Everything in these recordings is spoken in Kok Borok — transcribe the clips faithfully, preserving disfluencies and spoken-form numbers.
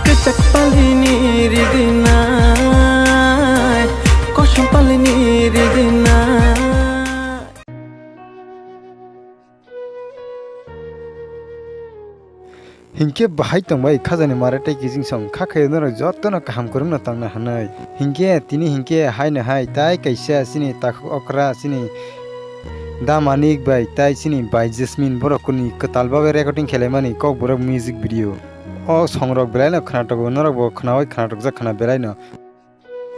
Kwchak palini rignai, kosom palini rignai. Hinkhe bahai tongbai khajani mare tei kijing song kha khayo norok jotono kaham kwrwngno tongna hwnwi. Hinkhe tini hinkhe haino hai tai kaisa chini takhuk okra chini Da Manik bai tai chini bai Jasmine borok kuni kwtal bagwi recording khelaimani Kokborok music video. O songrok belaino khwnatok norokbo khwnawi khwnatok jak khwna belaino.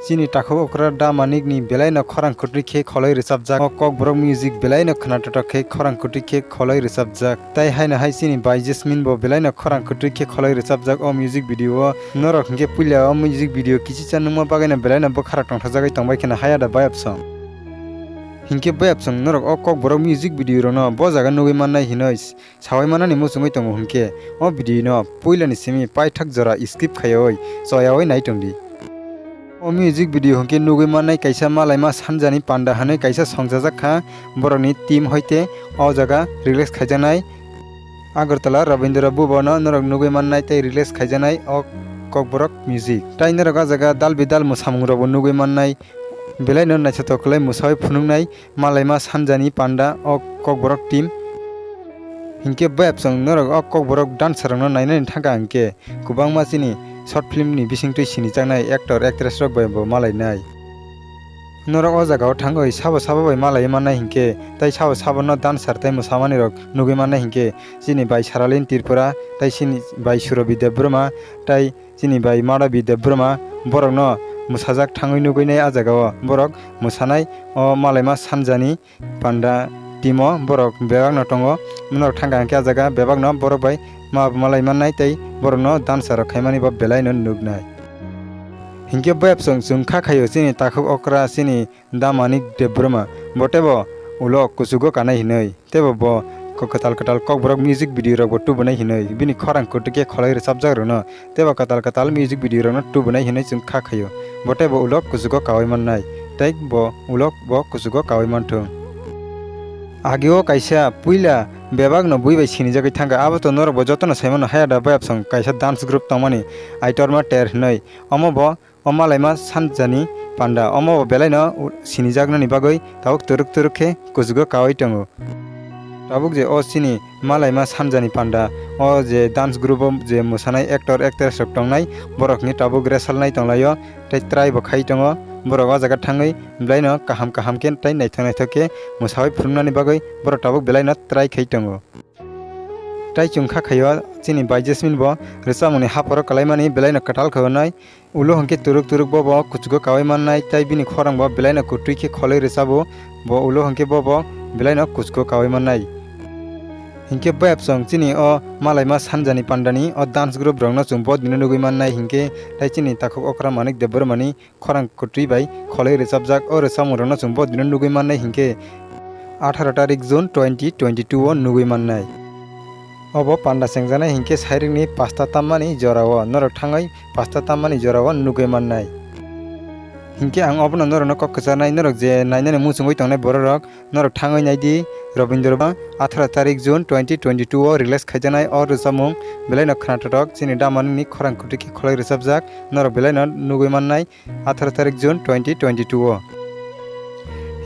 Chini takhuk okra Da Manik ni belaino khorang kwtwi khe kholoi rwchapjak o Kokborok music belaino khwnatok khe khorang kwtwi khe kholoi rwchapjak. Tai haino hai chini bai Jasmine bo belaino khorang kwtwi khe kholoi rwchapjak o music video o. Norok hinkhe puila o music video kichicha nukma bagwino belaino bwkharok tongthokjagwi tongbai kheno haya da bayapsong. Hinkhe bayapsong norok o Kokborok music video rokno bo jaga nugwi mannai hinoi. Sawai manani muchungwi tongo hwnkhe, o video no puilani simi paithak jora skip khaiwi choyawi nai tongdi. O music video hwnkhe nugwi mannai kaisa malaima sanjani panda hwnwi kaisa songchajak kha borokni team hoite o jaga release khaijaknai Agartala Rabindra Bhuban no norok nugwi mannai tei release khaijaknai o Kokborok music. Tai norok o jaga dal bidal mwsamung rokbo nugwi mannai. Belaino naithotok khlai mwsawi phunuknai malaima sanjani panda o Kokborok team. Hinkhe bayapsong norok o Kokborok dancer rokno nainani thangkha hinkhe kwbangma chini short film ni bisingtwi sinijaknai actor actress rok bai bo malainai. Norok o jaga o thangwi sabo sabo bai malai mannai hinkhe tai sabo sabo no dancer tei mwsamani rok nugwi mannai hinkhe chini bai Saralin Tripura tai chini bai Surabhi Debbarma tai chini bai Madhabi Debbarma borokno mwsajak thangwi nugwi nai. A jaga o borok mwsanai o malaima sanjani panda team o borok bebak no tongo. Norok thangkha hinkhe a jaga bebak no borok bai ma malai mannai tei borok no dancer rok khaimani bo belai no nuknai. Hinkhe bayapsong chwng kha khaio chini takhuk okra chini Da Manik Debbarma bo teibo ulo kuchugo kanai hinwi. Teibo bo ko-, kwtal kwtal Kokborok music video rok bo tubunai hinwi bini khorang kwtwi khe kholoi rwchapjak rwno teibo kwtal kwtal music video rokno tubunai hinwi chwng kha khaio. Bo teibo ulo kuchugo kaui mannai tei bo ulo bo kuchugo kaui manthung. Agio kaisa puila bebakno bui bai sinijagwi thangkha, abo to norok bo jotono saimano haya da bayapsong kaisa dance group tongmani Aitorma Ter hinwi. Omo bo o malaima sanjani panda, omo bo belaino u-, sinijaknani bagwi tabuk turuk turuk khe kuchugo kaui tongo. Tabuk je o chini malaima sanjani panda, o je dance group o je mwsanai actor actress rok tongnai, borok ni tabuk resalnai tonglaio, tei try bo khai tongo. Borok o jaga thangwi belaino kaham kaham khe tei naithok naithok khe mwsawi phunuknani bagwi borok tabuk belaino try khai tongo. Tai chwng kha khaio chini bai Jasmine bo rwchapmungni hapharo kwlaimani belaino kwtal khainai. Ulo hwnkhe turuk turuk bobo kuchugo kaui mannai, tai bini khorang bo belaino kwtwi khe kholoi rwchabo. Bo ulo hwnkhe bobo belaino kuchugo kaui mannai. Hinkhe bayapsong chini o malaima sanjani pandani o dance group rokno chwng bo dino nugwi mannai hinkhe, tai chini takhuk okra Manik Debbarmani khorang kwtwi bai kholoi rwchapjak o rwchapmung rokno chwng bo dino nugwi mannai hinkhe atharo tarik June twenty twenty-two o nugwi mannai. Obo panda chengjaknai hinkhe sairikni pasta tammani jorao norok thangwi pasta tammani jorao nugwi mannai. Hinkhe ang obono norokno kok kwcharnai, norok je nainani muchungwi tongnai bororok, norok thangwi naidi Robindra Bhubano atharo tarik June twenty twenty-two o release khaijaknai o rwchapmung belaino khwnathok chini Da Manikni khorang kwtwi khe kholoi rwchapjak, norok belaino nugwi mannai. Atharo tarik June twenty twenty-two o.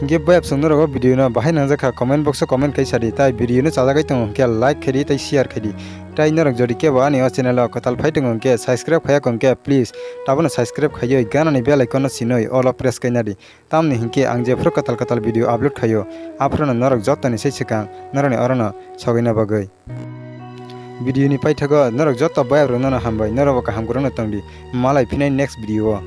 Hinkhe bayapsong norok o video no bahai nangjak kha, comment box o comment khai sadi, tai video no chajagwi tongo hinkhe like khaidi tai share khaidi. Tai norok jodi kebo ani o channel o kwtal phai tongo hinkhe subscribe khaiya hinkhe please tabono subscribe khaiwi ganani bell icon no sinwi all o press khaina di. Tamni hinkhe ang jephru kwtal kwtal video upload khaio aphuru no norok jotoni sai swkang norokni orono sogwina bagwi. Video ni paithago norok joto bayap rokno no hambai, norok bo kaham kwrwngno tongdi, malai phinai next video o.